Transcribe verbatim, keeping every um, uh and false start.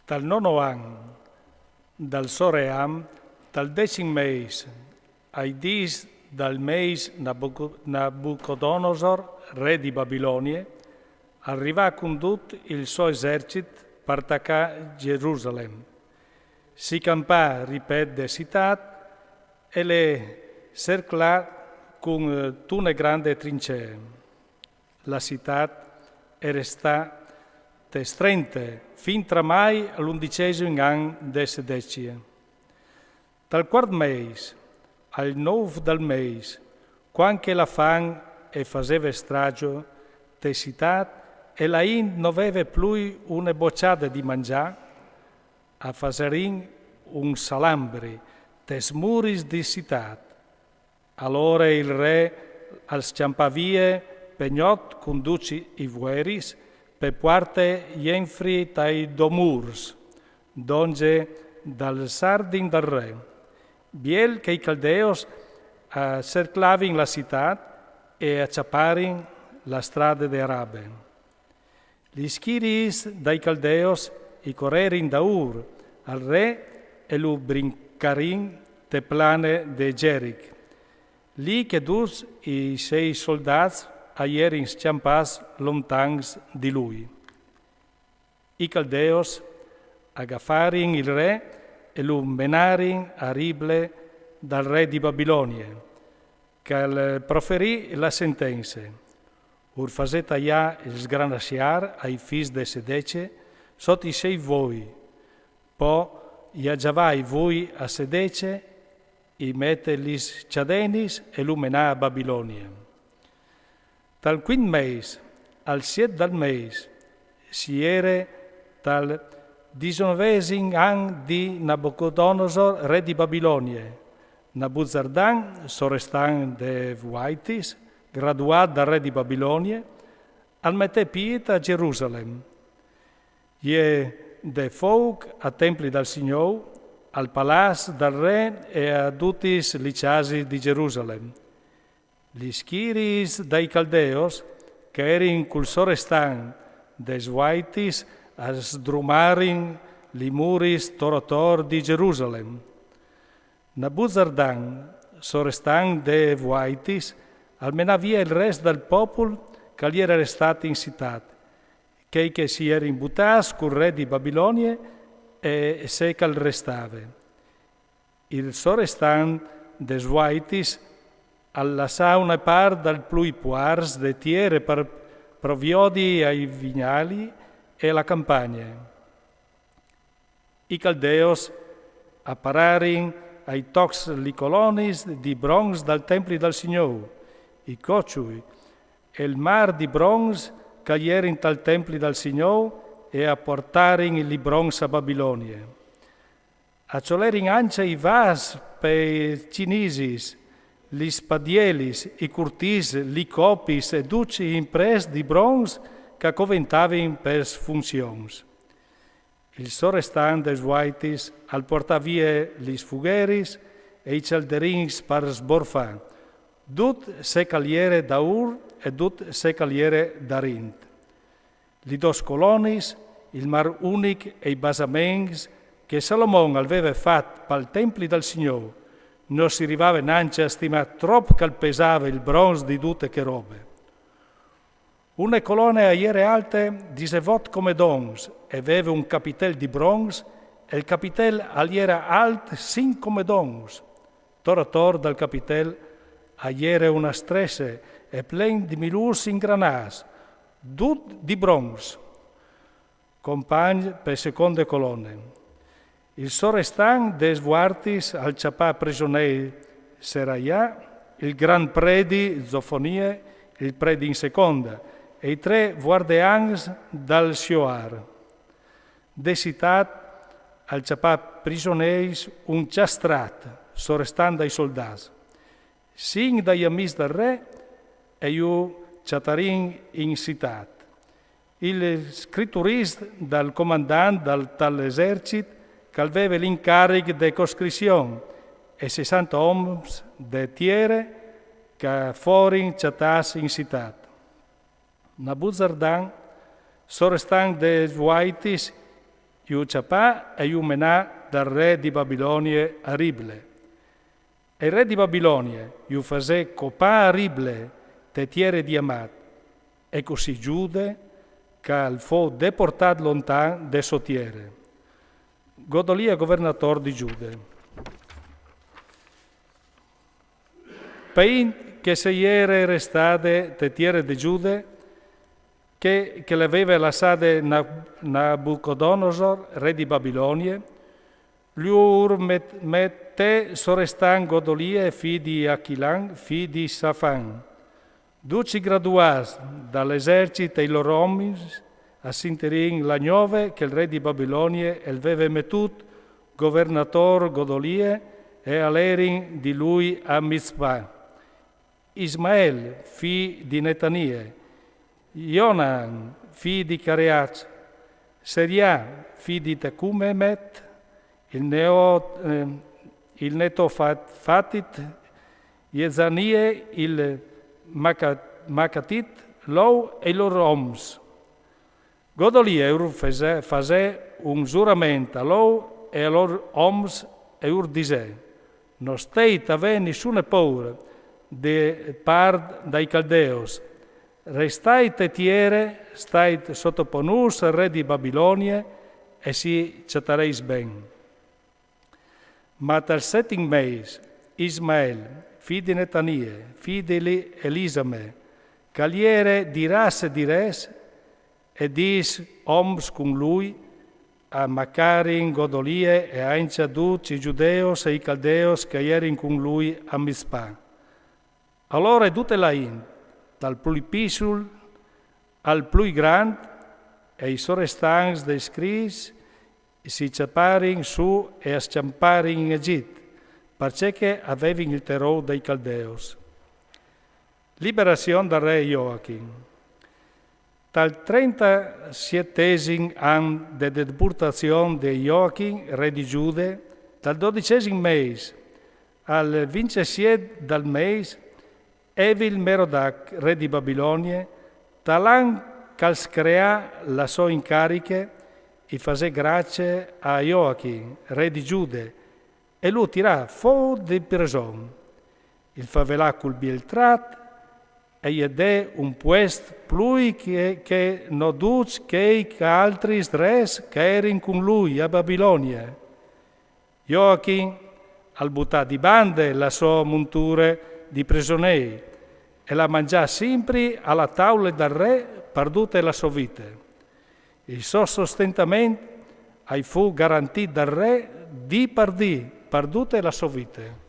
Tal nono an dal so ream, tal decim meis, ai dis dal meis Nabuco-, Nabucodonosor, re di Babilonie, al rivà cun dut il so esercit par tacà Gerusalem. Si campà ripet de citat e le cerclà cun, eh, tune grande trincee. La citat e restà te strente fin tramai al undicesim an de sedecie. Tal quart meis, al nouf dal meis, cuant che la fam e faseve stragio te citat e la int no veve plui une bociade di mangià, a faserin un salambri tes muris di citat. Alore il re al scjampà vie pe gnot cun ducj i vueris, pe puarte jenfri tai do mûrs, dongje dal zardin dal re. Biel che i caldeos a cerclavin la citat e a cjaparin la strade de Arabe. Lis schiris dai caldeos i corerin daûr al re e lu brincarin te plane de Geric, li che ducj i sei soldats a jerin scjampâts lontans di lui. I caldeos a gafarin il re e lu menarin a rible dal re di Babilonie, che al proferì la sentence: Ur fasè taiâ il sgranassiâr ai fis de sedece sot i sei voi, po i a gjavai vui a sedece, i mete lis cjadenis e lu menà a Babilonie. Tal cuint meis, al siet dal meis, si jere tal disnovesim an di Nabucodonosor, re di Babilonie, Nabuzardan, sorestan de vuaitis, graduât dal re di Babilonie, al metè pît a Gerusalem. Jè de fouc a templi dal Signôr, al palaç dal re e a dutis li cjasis di Gerusalem. Lis schiris dai caldeos, che a jerin cul sorestan des vuaitis, a sdrumarin li muris tor ator di Gerusalem. Nabuzardan, sorestan de vuaitis, al menà vie il rest dal popul che al jere restât in citat, chei che si jerin butâts cul re di Babilonie e ce che al restave. Il sorestan des vuaitis al lassà une part dal plui puars de tiere par proviodi ai vignali e la campagne. I caldeos a pararin ai tocs li colonis di bronç dal templi dal Signôr, i cocjui e il mâr di bronç che a jerin tal templi dal Signôr e a puartarin li bronç a Babilonie. A cjolerin ancje i vâs pes cinisis, lis padielis, i curtîs, li copis e ducj i imprês di bronç che a coventavin pes funzions. Il sorestan des vuaitis al puartà vie lis fugheris e i cjalderins par sborfâ dut ce che al jere daûr e dut ce che al jere darint. Li dôs colonis, il mâr unic e i basaments che Salomon al veve fat pal templi dal Signôr, no si rivave nancje a stimâ trop che al pesave il bronç di dute chê robe. Une colone a jere alte disevot comedons e veve un capitel di bronç, e il capitel al jere alt cinc comedons. Tor ator dal capitel a jere une strece e plen di milûrs ingranâts, dut di bronç. Compagn pe seconde colone. Il sorestan des vuartis al cjapà prisonei Seraià, il grant predi Zofonie, il predi in seconda, e i trê vuardeans dal Sioar. De citat al cjapà prisoneis un cjastrat, sorestan dai soldâts. Cinc dai amîs dal re e ju cjatarin in citat. Il scriturist dal comandant dal tal esercit che al veve l'incaric de coscrizion e sessanta oms de tiere che a forin cjatâts in citat. Nabuzardan, sorestan des vuaitis, Ju ciapà e ju menà dal re di Babilonie a Rible. E il re di Babilonie ju fasè copà a Rible, te tiere di Amat, e cussì Giude, che al fo deportà lontan de so tiere. Godolie, governator di Giude. Pein che se jere restade te tiere de Giude, che, che le aveve lassade Na-, Nabucodonosor, re di Babilonie, lur met-, metè sorestan Godolie, fi di Achilan, fi di Safan. Ducj i graduâts dal esercit e i lôr omis a sintirin la gnove che il re di Babilonie el veve metût governator Godolie, e a lerin di lui a Mizpa: Ismael, fi di Netanie, Jonan, fi di Careac, Seria, fi di Tecumemet, il Neo-, eh, il Netofatit, Jezanie, il Maca-, Macatit, lou e i lôr oms. Godolie ur fese-, fasè un zurament a lou e a lôr oms, e ur disè: No steit avê nissune poure de part dai Caldeos. Restait te tiere, stait sotoponûts al re di Babilonie, e si ciatareis ben. Ma tal setin meis, Ismael, fi di Netanie, fi di Eli-, Elisame, che al jere di race di res, e dîs oms cun lui, a macarin Godolie e ancja ducj i Giudeos e i Caldeos che a jerin cun lui a Mizpa. Alore dute la int, dal plui piçul al plui grant, e i sorestants dai scrits, si ciaparin sù e a scjamparin in Egit, parcè che a vevin il terôr dai Caldeos. Liberazion dal re Joachim. Tal trentasietesim an de deportazion de Joachim, re di Giude, dal dodicesim meis al vincesiet dal meis, Evil-Merodac, re di Babilonie, talant che al screà la sô incariche, i fasè grace a Joachim, re di Giude, e lu tirà fûr di preson. Il fevelà cul biel trat, e je dè un puest plui che, che no ducj chei altris res che a jerin cun lui a Babilonie. Joachim al butà di bande la sô monture di presonei e la mangjà simpri a la taule dal re par dute la sô vite. Il so sostentament ai fu garantît dal re dì par dì par dute la sô vite.